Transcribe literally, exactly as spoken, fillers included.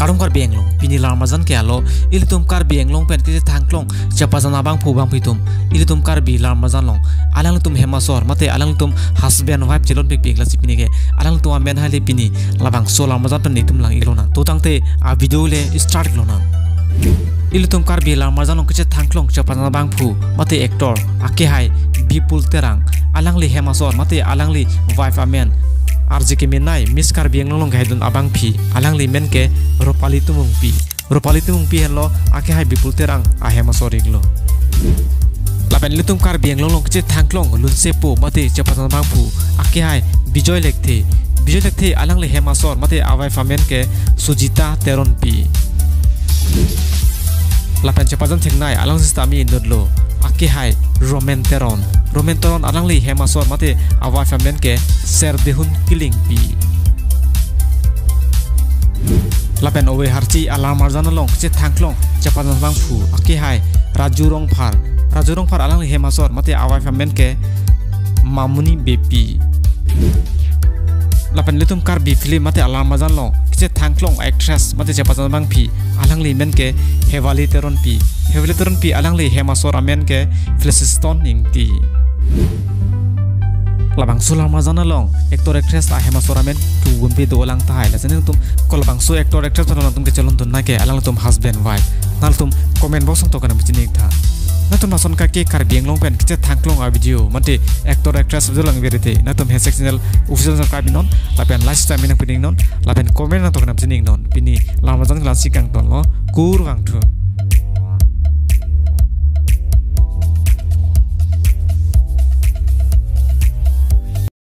Kardom Karbi Anglong, pini alam arjan ke alo, ilitum Karbi Anglong pen kechethang klong chepajan abangphu bangphi atum, ilitum Karbi alam arjan along alanglitum hem asor mate alanglitum husband wife chelon pik pik lasi pini ke alanglitum amen hai le pini labangso alam arjan pen itum lang-ik lonang. To tangte a video le start lonang. Ilitum Karbi alam arjan along kechethang klong chepajan abangphu mate actor akehai Bipul Terang, alangli hem asor mate alangli wife amen arje kemenei Miss Karbi Anglong along kehai dun abangphi, alangli men ke Rupali Timungpi. Rupali Timungpi henlo akehai Bipul Terang ahem asor-iklo. Lapen ilitum Karbi Anglong along kechethang klong lunsepo mate chepajan abangphu akehai Bijoy Lekthe. Bijoy Lekthe alangli hem asor mate a wife amen ke Sujita Teronpi. Lapen chepajan thengnei alangli sitame inutlo akehai Romen Teron. Romen Teron alangli hem asor mate a wife amen ke Serdihun Killingpi. Lapen ove harchi alam arjan along kechethang klong chepajan abangphu akehai Raju Rongphar. Raju Rongphar alangli hem asor mate a wife amen ke Mamuni Beypi. Lapen ilitum Karbi film mate alam arjan along kechethang klong actress mate chepajan abangphi, alangli men ke Hewali Teronpi. Hewali Teronpi alangli hem asor amen ke Felicitas Ingti. Labangso alam arjan along actor actress ahem asor amen pu gunpi dolang tahai. Lasi nangtum kolabangso actor actress pen nangtum kechelon dun nang ke alangtum husband wife, nangtum comment box along tokan pachini-ik tha. Nangtum lason kake Karbi Anglong pen kechethang klong a video mate actor actress video lang verite nangtum Hashtag Channel Official subscribe-ik non, lapen like subscribe nangpi-ik non, lapen comment nangtokan pachini-ik non. Pini alam arjan ke la-ansi kangtonlo, kurvangthu.